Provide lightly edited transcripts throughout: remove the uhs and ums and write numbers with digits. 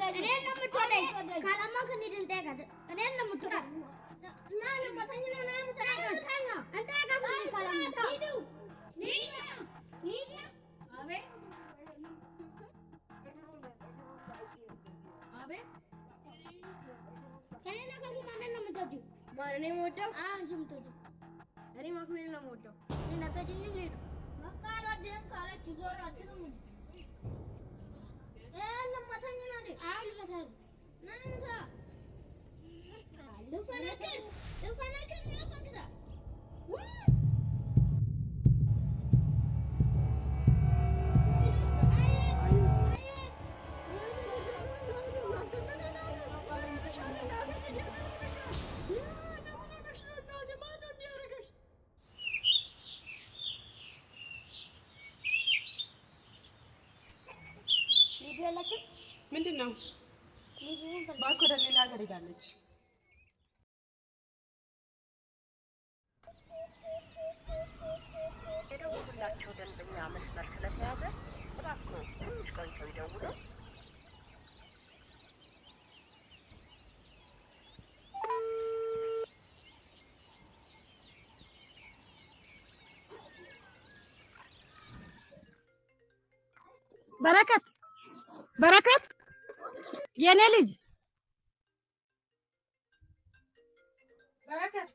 እኔን ነው የምትወደኝ። ካላመንክ እንሂድ እንጠይቃት። እኔን ነው የምትወደኝ። ና ልመታኝ ነው። ና እንጠይቃት። እንጠይቃት ካላመንክ። ሂዱ ሂዱ ሂዱ። ከሌላ ከሱ ማንን ነው የምትወጂው? ማን እኔ የምወደው? አዎ አንቺ የምትወጂው። እኔ ማክቤል ነው የምወደው። እኔን አትወጂኝም? ልሂድ። በቃ አልወድህም ካለች ዞር አትልም እንዴ? ልመታኝ ነው እንዴ? አዎ ልመታህ። ና ልምታ። ልፈነክል ልፈነክል ነው ፈንክታ። ምንድን ነው? እባክህ ወደ ሌላ ሀገር ሄዳለች። የደወሉላቸው ደንበኛ መስመር ስለተያዘ እባክዎ ትንሽ ቆይተው ይደውሉ። በረከት በረከት፣ የኔ ልጅ። በረከት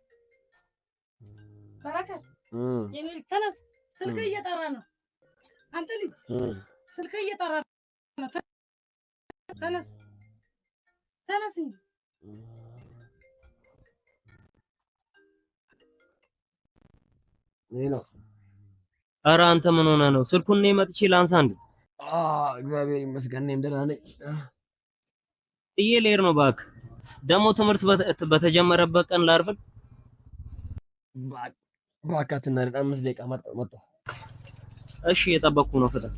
በረከት፣ የኔ ልጅ ተነስ፣ ስልክ እየጠራ ነው። አንተ ልጅ ስልክ እየጠራ ነው። ተነስ ተነስ እንጂ። ኧረ አንተ ምን ሆነህ ነው? ስልኩን እኔ መጥቼ ላንሳ እንዴ? እግዚአብሔር ይመስገን እኔም ደህና ነኝ። ጥዬ ልሄድ ነው እባክህ። ደግሞ ትምህርት በተጀመረበት ቀን ላርፍድ። እባክህ አትናደድ። 5 ደቂቃ መጣሁ መጣሁ። እሺ እየጠበቅኩ ነው፣ ፍጠን።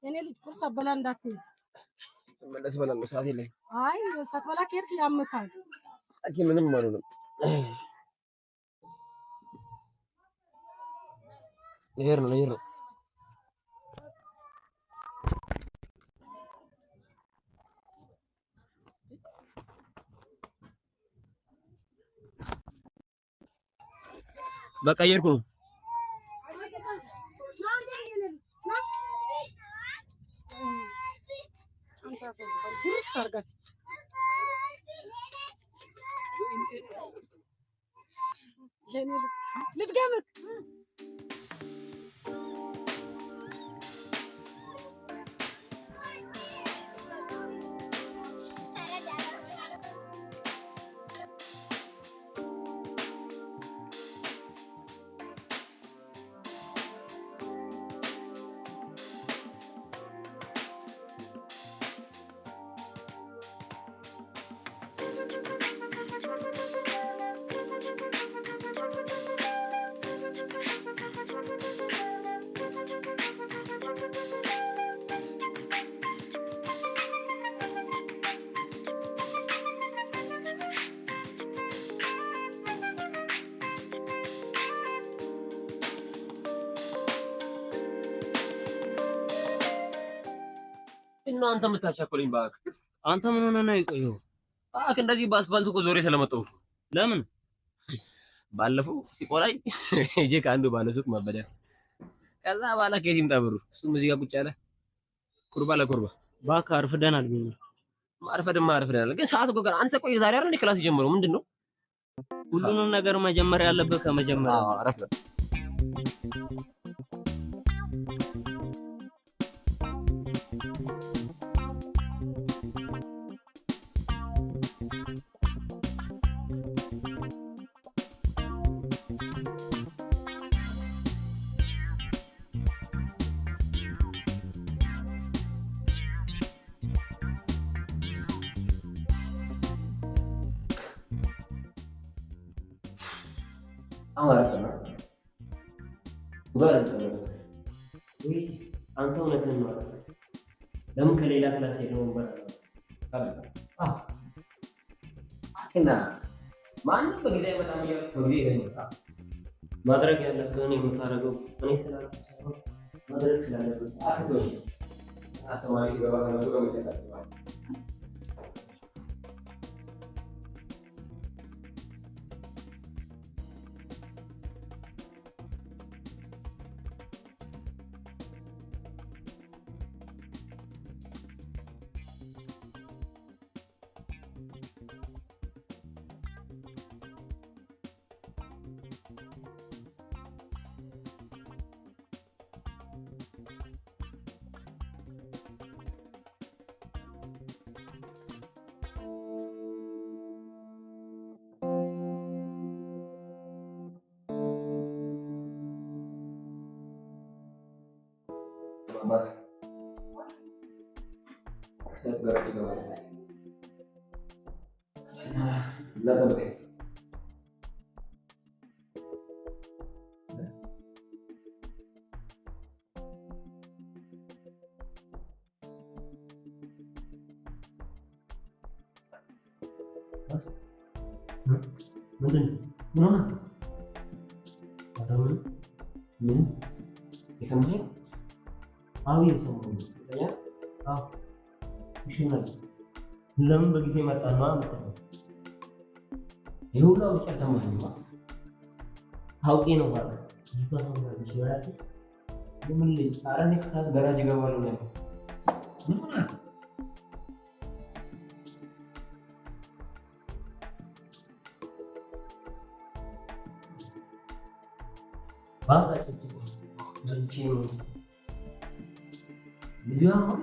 የኔ ልጅ ቁርስ አበላ እንዳትሄድ። ስመለስ እበላለሁ፣ ሰዓት የለኝም። አይ ሳትበላ ከሄድክ ያምካል። ሐኪም ምንም አልሆንም። ልሄድ ነው ልሄድ ነው። በቃ እየሄድኩ ነው። ጉርስ አድርጋት። የኔ ልጅ ልድገምህ። እና አንተ የምታቻኩለኝ እባክህ። አንተ ምን ሆነህ ነው የቆየኸው? እባክህ እንደዚህ በአስፋልቱ እኮ ዞሬ ስለመጣሁ እኮ። ለምን? ባለፈው ሲቆላኝ ሄጄ ከአንዱ ባለ ሱቅ መበደር፣ ከዛ በኋላ ከየት ይምጣ ብሩ? እሱም እዚህ ጋር ቁጭ ያለ ኩርባ ለኩርባ። እባክህ አርፍደናል ቢኒ። ማርፈድማ አርፍደናል፣ ግን ሰዓት እኮ ገና። አንተ ቆይ ዛሬ አይደል እንደ class የጀመረው ምንድን ነው? ሁሉንም ነገር መጀመር ያለብህ ከመጀመሪያ። አዎ አረፍደ አሁን አረፍደ ነው። ውይ አንተ እውነትህን ነው። ለምን ከሌላ class ሄደህ ወንበር አለ? እና ማንም በጊዜ አይመጣም እያልኩ በጊዜ ይመጣ። ማድረግ ያለብህን የምታደርገው እኔ ስላልኩህ ሳይሆን ማድረግ ስላለብህ። አስተማሪ ሲገባ ከነሱ ጋር መጨቃጨቅ። ባስ ሰዓት ጋር ይገባል እና ጠብቀኝ። ምንድን ነው? ምን ሆነህ? ኧረ ምንም። ምን የሰማኸኝ? አዎ እየሰማሁህ ነው። እርግጠኛ? አዎ። እሺ ለምን በጊዜ መጣህ ነው የምትለው? ይሄ ሁሉ አውቄ አልሰማኸኝማ። አውቄ ነው እባክህ። ልጅቷ ታምራለች ነው ያልኩህ። የምን ልጅ? ኧረ እኔ ከሰዓት ጋራጅ እገባለሁ ነው ያልኩህ። ምን ሆነህ? እባክህ በልቼ ነው ልጇ ነው።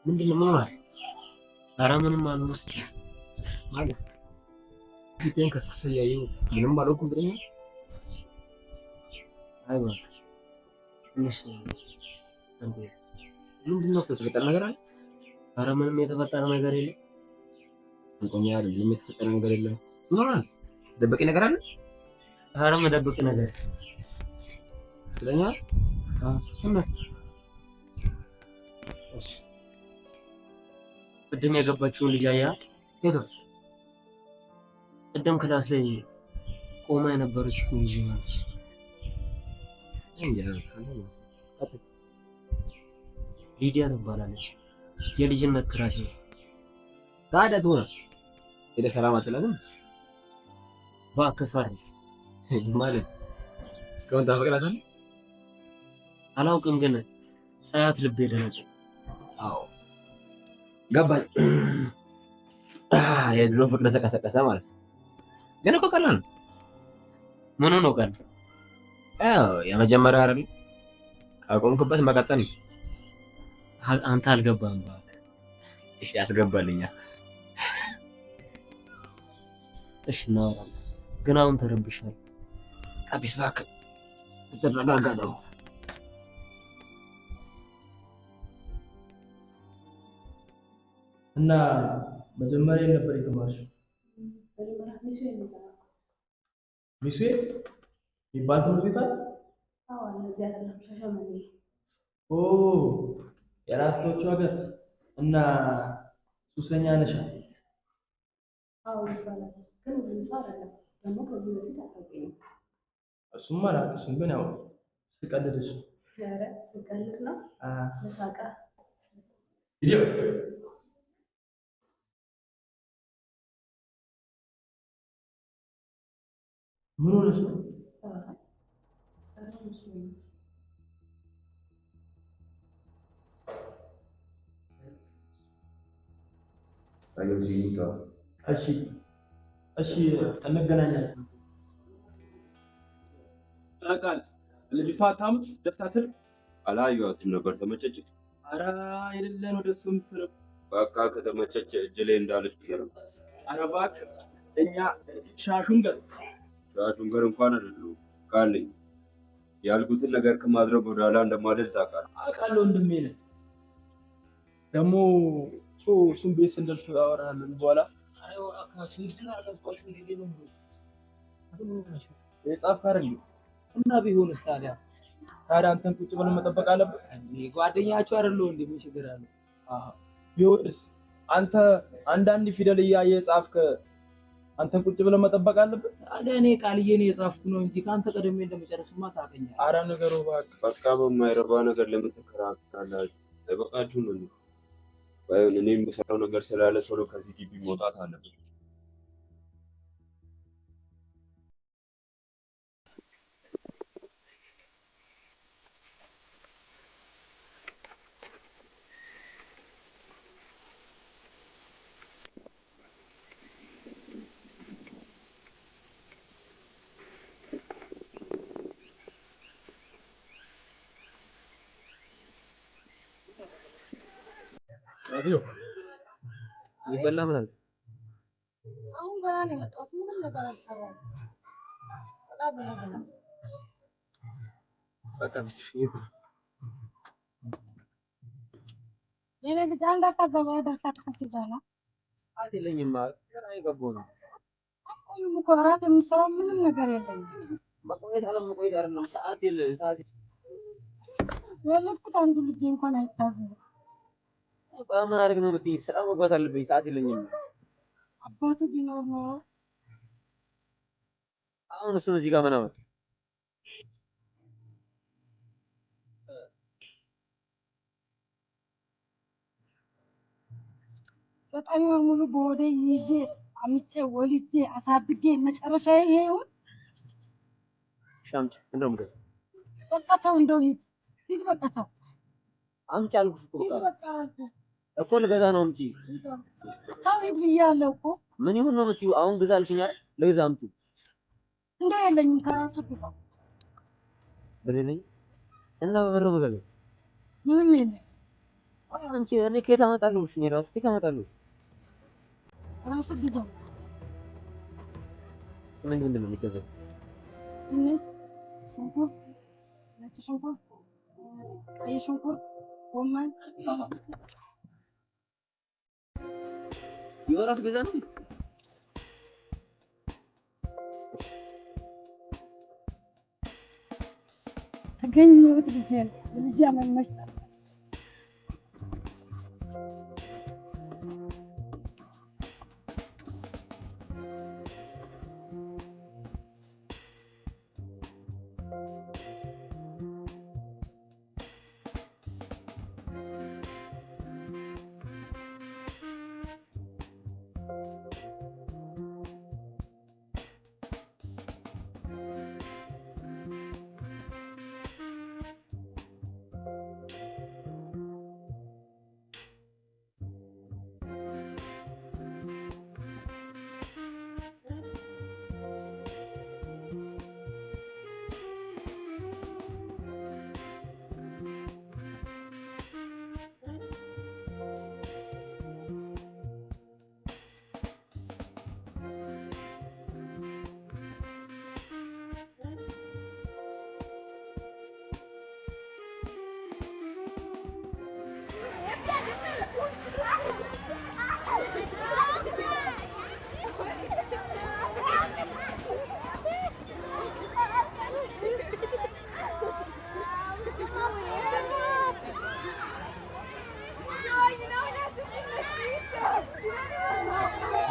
ምንድን ነው? ምን ሆነሃል? ኧረ ምንም አልሆንኩም። ማለት ፊቴን ከስክሰህ እያየሁ ምንም አልሆንኩም ብለኸኛል? አይ እባክህ ትንሽ ምንድን ነው የተፈጠረ ነገር አለ? ኧረ ምንም የተፈጠረ ነገር የለም። እንቆኛል። ምንም የተፈጠረ ነገር የለም። ምን ሆነሃል? ደበቀኝ ነገር አለ? ኧረ መደበቅ ነገር ትለኛለህ? አዎ። እሺ ቅድም የገባችውን ልጅ አየሃት? የቱ? ቅድም class ላይ ቆማ የነበረችው ልጅ ማለት ሊዲያ ትባላለች። የልጅነት crush ነው። ታዲያ ትሆነ ሄደህ ሰላም አትላትም? እባክህ ፈሪ ማለት እስካሁን ታፈቅራታለህ? አላውቅም፣ ግን ሳያት ልቤ ደነገጠ። አዎ ገባኝ። የድሮ ፍቅር ተቀሰቀሰ ማለት ነው። ግን እኮ ቀላል ነው። ምኑ ነው ቀላል? ያው የመጀመሪያ አይደል? አቆምክበት መቀጠል ነው። አንተ አልገባህም እባክህ። እሺ ያስገባልኛል። እሺ እናወራለን፣ ግን አሁን ተረብሻለሁ። ቀቢስ እባክህ ተረጋጋ። ደግሞ እና መጀመሪያ የት ነበር የተማርሽው? መጀመሪያ ሚስዌ ነው የተማርኩት። ሚስዌ የሚባል ትምህርት ቤት አለ? አዎ አለ፣ እዚህ አይደለም ሻሸመኔ። ኦ የራስቶቹ ሀገር። እና ሱሰኛ ነሻ? አዎ ይባላል፣ ግን ሁሉም ሰው አይደለም። ደግሞ ከዚህ በፊት አታውቂኝም። እሱማ አላውቅሽም፣ ግን ያው ስቀልድሽ። ኧረ ስቀልድ ነው ለሳቃ። ቪዲዮ ምን ሆነሽ ነው? ኧረ መስሎኝ ነው። ታየው እዚህ እንውጣ። እሺ እሺ፣ እንገናኛለን። ቃል ልጅቷ አታምር? ደስ አትል? አላየኋትም ነበር። ተመቸች? ኧረ የሌለ ነው ደስ የምትለው። በቃ ከተመቸች እጅ ላይ እንዳለች ነው። ኧረ እባክህ እኛ ሻሹን ገር ሻሹን ገር እንኳን አይደለሁም ቃል ነኝ። ያልኩትን ነገር ከማድረግ ወደኋላ እንደማልል ታውቃለህ። አውቃለሁ ወንድሜ ነህ። ደግሞ እሱን ቤት ስንደርስ አወራለን በኋላ የጻፍክ አይደል? እና ቢሆንስ ታዲያ ታዲያ አንተን ቁጭ ብለን መጠበቅ አለብን? ጓደኛችሁ አይደለሁ እንዴ? ምን ችግር አለ? ቢሆንስ አንተ አንዳንድ ፊደል እያየህ ጻፍክ፣ አንተን ቁጭ ብለን መጠበቅ አለብን? ታዲያ እኔ ቃልዬ ነው የጻፍኩ ነው እንጂ ከአንተ ቀድሜ እንደመጨረስማ ታውቀኛለህ። ኧረ ንገረው እባክህ። በቃ በማይረባ ነገር ለምን ትከራከራላችሁ? አይበቃችሁም እንዴ? ባይሆን እኔ የምሰራው ነገር ስላለ ቶሎ ከዚህ ግቢ መውጣት አለብን። ይበላ ምን አለ? አሁን ገና ነው የመጣሁት። ምንም ነገር አልሰራሁም። በጣም ብላ ብላ በቃ የኔ ልጅ አንድ አካ ገበያ ደርሳ ትከፍላለህ። ሰዓት የለኝም። ገና የገባሁ ነው። አቆዩም እኮ እራት የምሰራው ምንም ነገር የለኝም። መቆየት አለመቆየት አይደለም፣ ሰዓት የለ ሰዓት የወለድኩት አንዱ ልጄ እንኳን አይታዘዝም። ምን አድርግ ነው የምትይኝ? ስራ መግባት አለብኝ። ሰዓት የለኝም። አባቱ ቢኖር ኖሮ አሁን እሱን እዚህ ጋር ምን አመጣ? 9 ወር ሙሉ በሆዴ ይዤ አምጬ ወልጄ አሳድጌ መጨረሻ ይሄ ይሁን? እሺ አምጪ። እንደው የምገዛው በቃ ተው፣ እንደው ሂድ ሂድ፣ በቃ ተው፣ አምጪ አልኩሽ እኮ ሂድ በቃ በቃ አልኩህ። እኮ ልገዛ ነው። አምጪ። ተው ሂድ ብያለሁ እኮ። ምን ይሁን ነው የምትይው? አሁን ግዛ አልሽኝ አይደል? ልግዛ፣ አምጪ። እንደው የለኝም ከራስህ ግዛው። ብር የለኝም እና በብር ነው የምገዛው። ምንም የለኝም። ቆይ አንቺ እኔ ከየት አመጣለሁ? እሺ እኔ እራሱ ከየት አመጣለሁ? ራስህ ግዛው። ምን ምንድን ነው የሚገዛው? ድንች፣ ሽንኩርት፣ ነጭ ሽንኩርት፣ ቀይ ሽንኩርት፣ ጎመን። የወራት ገዛ ነው። ተገኘሁት ልጄን ልጄ አመመች።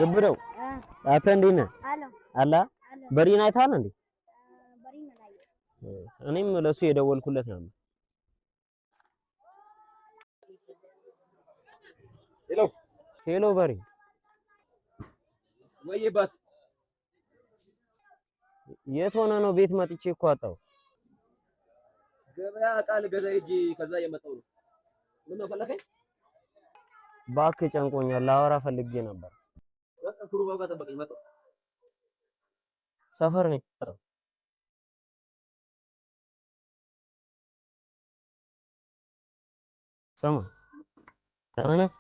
ግብረው አንተ እንዴት ነህ? አላ በሪን አይተሃል እንዴ? እኔም ለሱ የደወልኩለት ነበር። Hello Hello በሪ፣ ወይ ባስ የት ሆነ ነው? ቤት መጥቼ እኮ አጣሁ። ገበያ ዕቃ ልገዛ ሄጄ ከዛ እየመጣሁ ነው። ምን ነው ፈለከኝ? እባክህ ጨንቆኛል፣ ላወራ ፈልጌ ነበር። በቃ ኩርባው ጋር ጠበቀኝ። መጣሁ። ሰፈር ነኝ። ስማ፣ ደህና ነህ?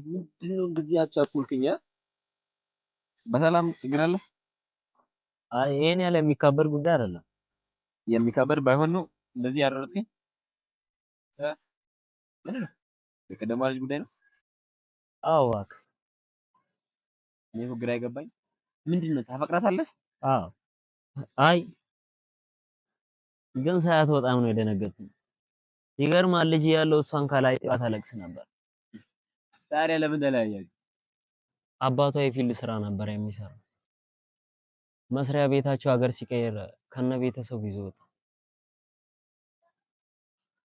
ምንድነው እንደዚህ ያቻኩልክኝ? በሰላም ችግር አለ? አይ ይሄን ያህል የሚካበድ ጉዳይ አይደለም። የሚካበድ ባይሆን ነው እንደዚህ ያደረግከኝ? ምንድን ነው? የቀደማ ልጅ ጉዳይ ነው? አዎ እባክህ። እኔ እኮ ግራ የገባኝ ምንድን ነው፣ ታፈቅራታለህ? አዎ። አይ ግን ሳያት በጣም ነው የደነገጥኩት። ይገርማል፣ ልጅ ያለው እሷን ካላየኋት አለቅስ ነበር። ታዲያ ለምን ተለያያችሁ? አባቷ የ field ስራ ነበር የሚሰራው። መስሪያ ቤታቸው ሀገር ሲቀይር ከነ ቤተሰቡ ይዞ ወጣ።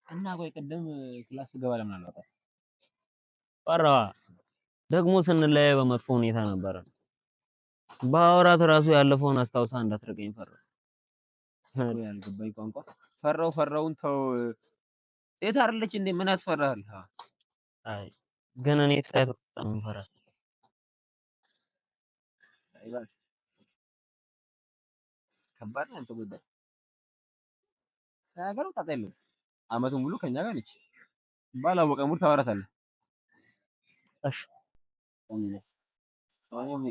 እና ቆይ ቅድም class ስገባ ለምን አልወጣም? ፈራዋ። ደግሞ ስንለያይ በመጥፎ ሁኔታ ነበረ። ባወራት ራሱ ያለፈውን አስታውሳ እንዳትርቀኝ ፈራሁ። ያልገባኝ ቋንቋ ፈራው ፈራውን ተው። ሴት አይደለች እንዴ? ምን ያስፈራሃል? አይ ግን እኔ ሳያት በጣም እፈራለሁ። አይ እባክህ ከባድ ነው ያንተ ጉዳይ። ተናገረው፣ ጣጣ የለውም። አመቱን ሙሉ ከኛ ጋር ነች። ባላወቀ ሙድ ታወራታለህ። እሺ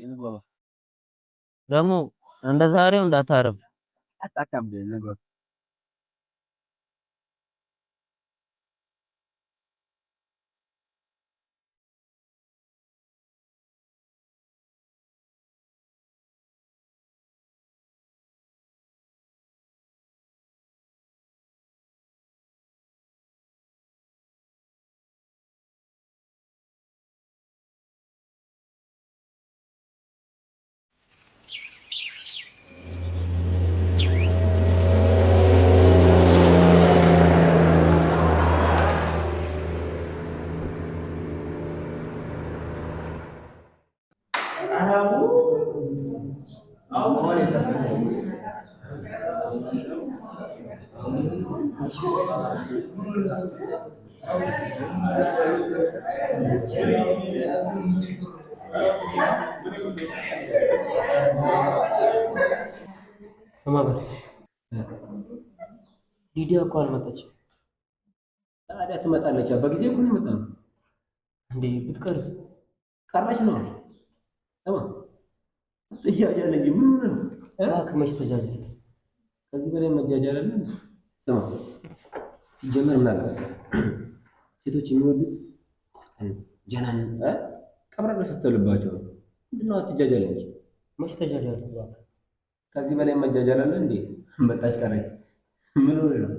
እንግባባ። ደግሞ እንደ ዛሬው እንዳታረፍ። አታካብድ፣ እንግባባ። ስማ በል፣ ሊዲያ እኮ አልመጣችም። ታዲያ ትመጣለች። በጊዜ እኮ ነው የመጣነው። እንዴ ብትቀርስ? ቀረች ነው። ስማ ትጃጃለህ እንጂ ምን ሆነህ ነው? እባክህ መች ተጃጃለ? ከዚህ በላይ መጃጃል አለ? ስማ ሲጀመር ምን አለ መሰለህ፣ ሴቶች የሚወዱት ቆፍጠን ጀናን ቀብረር ስትልባቸው ነው። ምንድን ነው አትጃጃል እንጂ። መች ተጃጃለ? እባክህ ከዚህ በላይ መጃጃል አለ እንዴ? መጣች ቀረች፣ ምን ሆነህ ነው?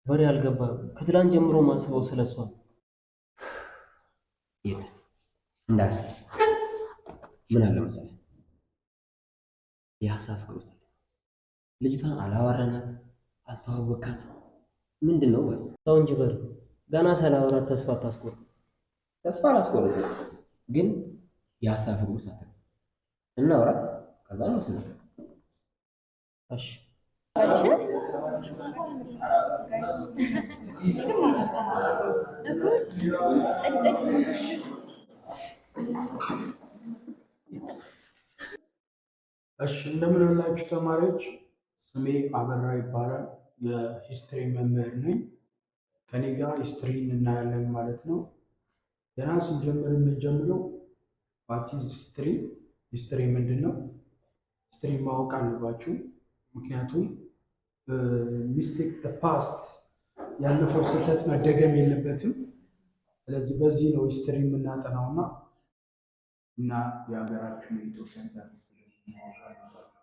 በሬ አልገባህም። ከትላንት ጀምሮ ማስበው ስለሷ ነው። የለም እንዳትል። ምን አለ መሰለህ የሀሳብ ፍቅር ውስጥ ልጅቷን አላወራናት፣ አልተዋወካት። ምንድን ነው ወይስ? ተው እንጂ በሬ፣ ገና ሳላወራት ተስፋ አታስቆርጥ። ተስፋ አላስቆርጥም፣ ግን የሀሳብ ፍቅር ውስጥ አትግባ። እናውራት፣ ከዛ እንወስናለን። እሺ እሺ እንደምን አላችሁ ተማሪዎች? ስሜ አበራ ይባላል። የ history መምህር ነኝ። ከኔ ጋር history ን እናያለን ማለት ነው። ገና ስንጀምር የምንጀምረው what is history፣ history ምንድን ነው? History ማወቅ አለባችሁ። ምክንያቱም mistake past ያለፈው ስህተት መደገም የለበትም። ስለዚህ በዚህ ነው history የምናጠናው እና የሀገራችን የኢትዮጵያን ታሪክ ማወቅ አለባችሁ።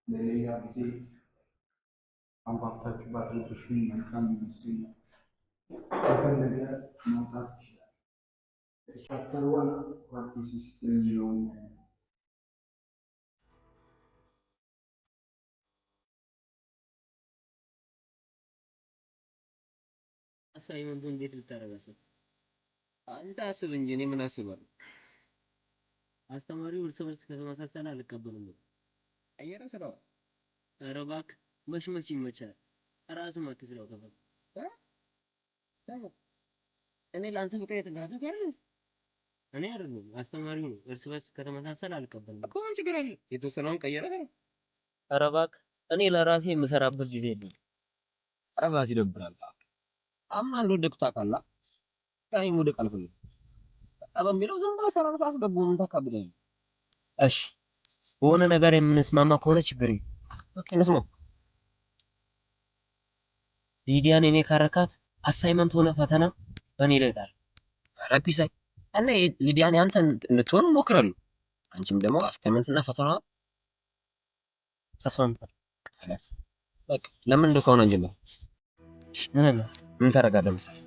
ለሌላ ጊዜ አንኳኩታችሁ ባትረብሹኝ መልካም ይመስለኛል። የፈለገ መውጣት ይችላል። Chapter 1, what is history የሚለውን Assignment ኡ እንዴት ልታደርግ አሰብክ? አንተ አስብ እንጂ እኔ ምን አስባለሁ? አስተማሪው እርስ በርስ ከተመሳሰለ አልቀበልም ብሎ አየረ ስራው። ኧረ እባክህ መች መች ይመቻል። ራስህ አትስራው ከፈለክ። እኔ ለአንተ ፍቅር የተጋፈጥኩ አይደል? እኔ አይደለም አስተማሪው ነው። እርስ በርስ ከተመሳሰለ አልቀበልም እኮ። ምን ችግር አለ? የተወሰነውን ቀየረ። ኧረ እባክህ እኔ ለራሴ የምሰራበት ጊዜ የለም። ኧረ እባክህ ይደብራል። አምና እንደወደቅኩ ታውቃለህ። እኔ መውደቅ አልፈልግም። በቃ በሚለው ዝም ብለህ ሰራርተህ አስገባው። ምን ታካብዳለህ? እሺ በሆነ ነገር የምንስማማ ከሆነ ችግር የለም። Okay እንስማማ። ሊዲያን እኔ ካረካት assignment ሆነ ፈተና በእኔ ላይ ጣል። ኧረ ፒሳይ እኔ ሊዲያን ያንተ እንድትሆን እሞክራለሁ። አንቺም ደግሞ assignment እና ፈተና ተስማምተን በቃ ለምን እንደው ከሆነ እንጀምር። ምን አለ ምን ታደርጋለህ መሰለህ?